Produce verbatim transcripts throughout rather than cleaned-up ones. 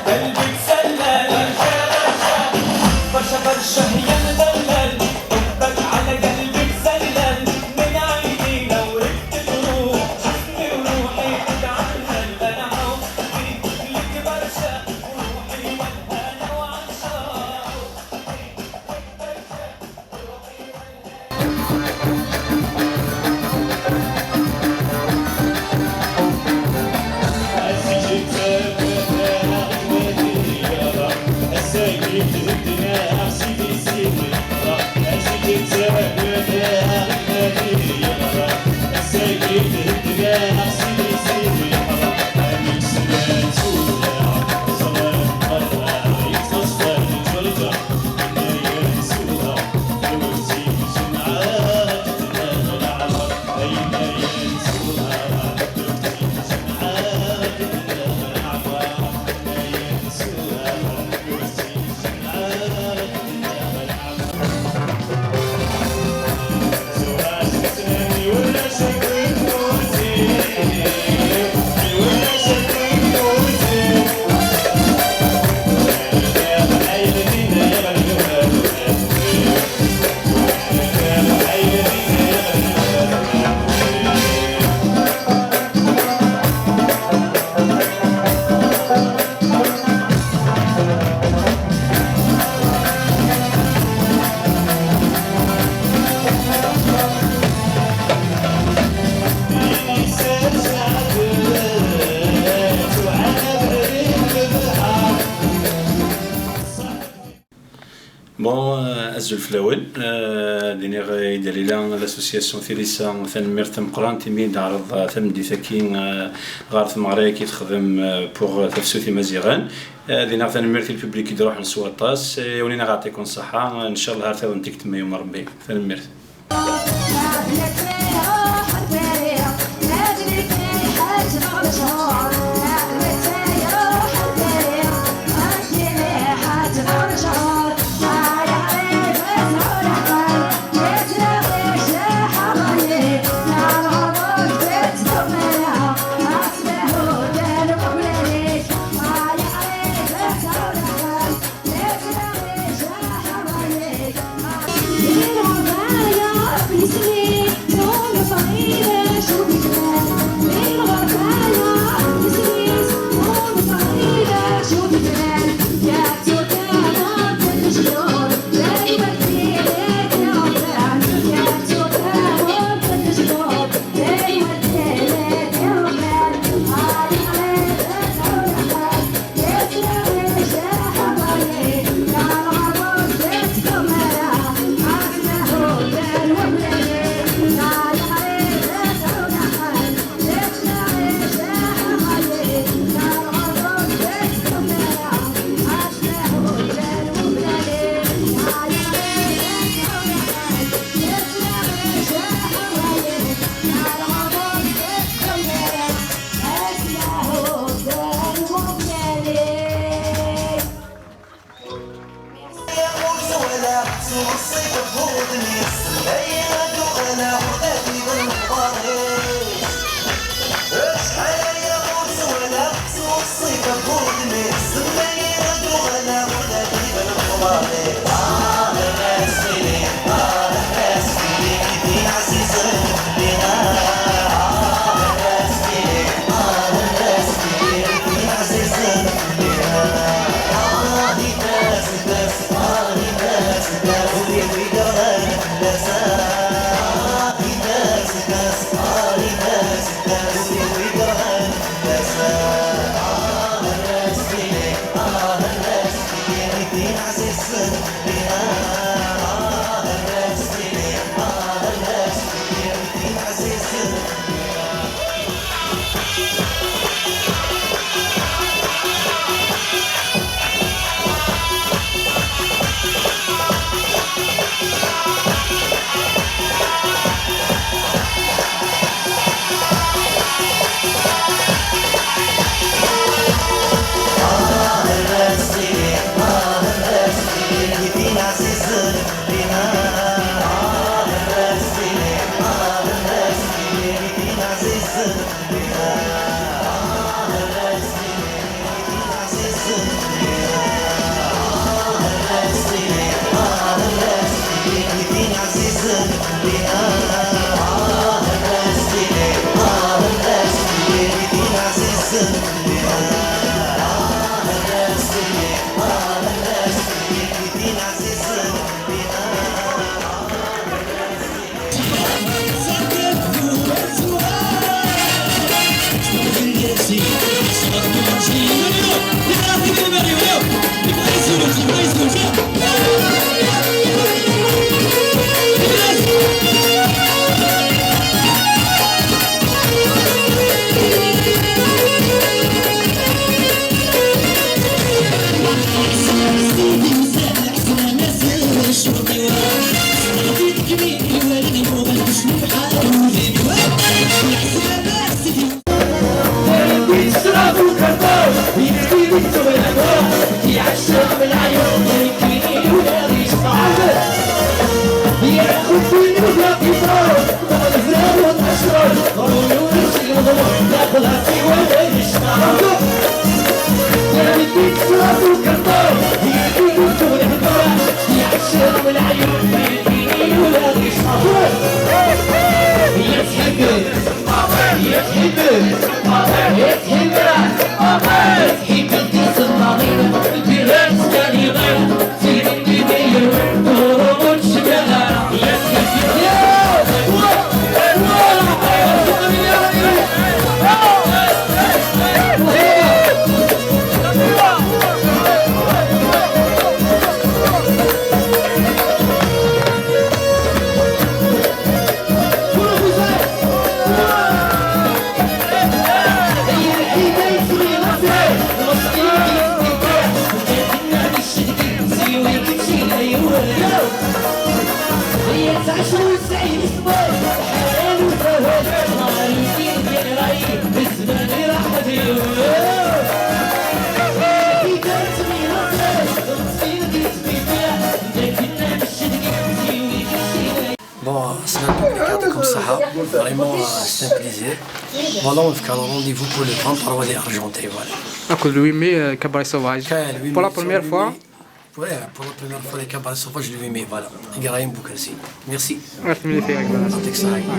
قلبك سلان، برشا برشا يا مدلل، حبك على قلبك سلان، من عيني لو ردت تروح، جسمي وروحي تتعلل، أنا حبي لك برشا، وروحي والهنا وعشاق. Bon, euh, azul fell-awen. Euh, d-iniɣ i Dalila, l'association Tilisa, tanemmirt tameqqrant imi d-ɛreḍ, euh, tameddit-agi, euh, ɣer tmeɣra-agi texdem, euh, pour, euh, tafsut imaziɣen. Euh, d-iniɣ tanemmirt i lpublik i d-iruḥen s waṭas. Euh, awen-iniɣ ɛṭikum ṣṣeḥḥa. Euh, ncallah ar taḍen tikkelt ma yuma Rebbi. Tanemmirt. Bon, c'est un public, يعطيكم الصحة. Vraiment, euh, c'est un plaisir. Voilà, on fait un rendez-vous pour le vingt-trois de Argenteuil, voilà. Akked le huit mai, euh, Cabaret Sauvage. Kayen, le huit mai, Pour la première fois. Ouais, pour la première fois, les Cabarets Sauvages, le huit mai, voilà. Ibrahim Boukersi. Merci. Merci, merci. يعطيك الصحة.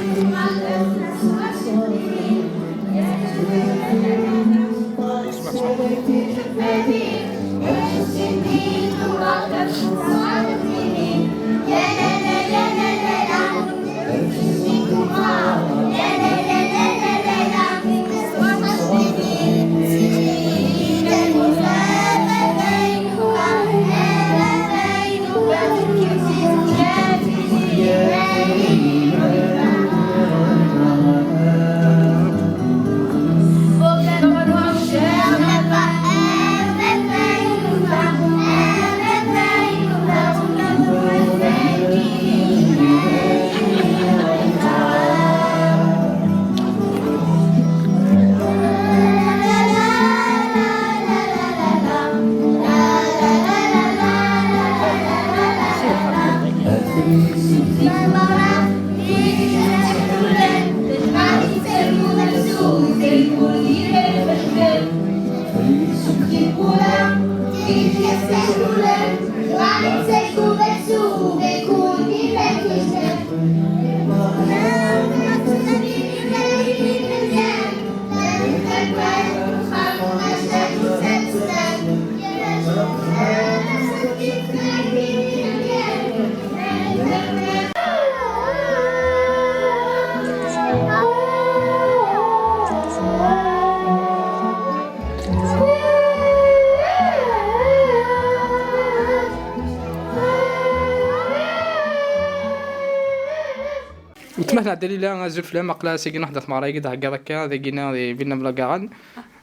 Weltma-tneɣ Dalila, azul fell-am, aql-aɣ ass-agi neḥḍer tmeɣra-agi d-theggaḍ akka dagina di Villeneuve-la-Garenne.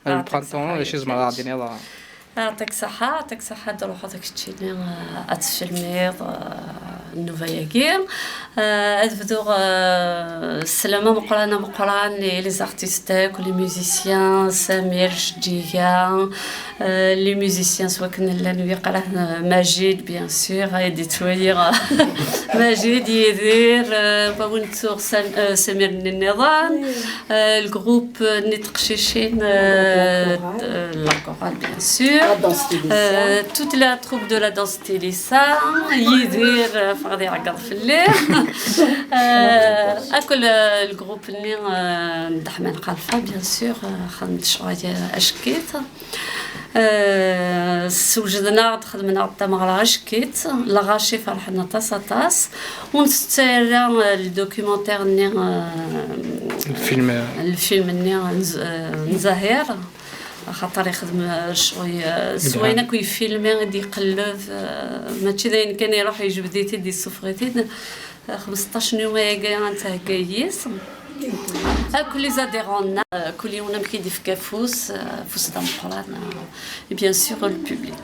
Le printemps, d acu i tzemreḍ ad d-tiniḍ? يعطيك الصحة، يعطيك الصحة، ad truḥeḍ keččini, euh, ad teccelmiḍ, euh, nnuba-agi. Euh, ad bduɣ, euh, sslama meqqran ameqqran i les artistes akk, les musiciens, Samir, Jeǧǧiga, euh, les musiciens s wakken llan, wi yeqran, euh, Majid, bien sûr, ay d-yettwali, euh, Majid, Yidir, euh, ma wen ttuɣ Sam-, euh, Samir-nni nniḍen, euh, le groupe, euh, n teqcicin, euh, euh, la chorale, bien sûr. La danse Tilisa. Euh, toute la troupe de la danse Tilisa, Yidir, euh, fɣed iɛeggeḍ fell-i. Euh, akk, euh, le groupe-nni, euh, n Dda Ḥman Xalfa, bien sûr, euh, xedmen-d ccɣel, euh, acekkit. Euh, sewjden-aɣ-d, xedmen-aɣ-d tameɣra acekkit. Lɣaci ferḥen aṭas, aṭas. Ur nttett ara, euh, le documentaire-nni, euh, le film, euh, le film-nni, euh, n Z-, euh, n Zahir. Axaṭer ixdem, euh, ccɣel, euh, s wayen akk yefilmi i d-iqelleb, euh, mačči d ayen kan, iruḥ yejbed-it-id, yessufeɣ-it-id. Euh, xmesṭac n yum ayagi ad nthegga yis. Akk les adhérents-nneɣ, euh, kul yiwen amek i d-ifka afus, euh, afus d ameqqran, euh, et bien sûr le public.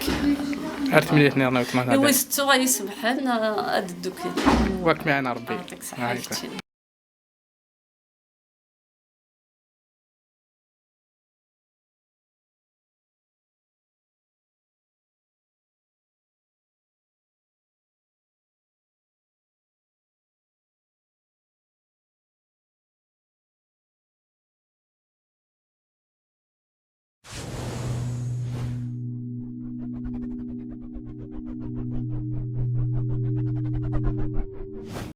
Ar temlilit niḍen a weltma. I wis ttuɣ ay isebḥen, euh, ad dduklen. Wa kem-iɛin Rebbi. Yeɛṭik ṣṣeḥḥa. Yeɛṭik. Keččini.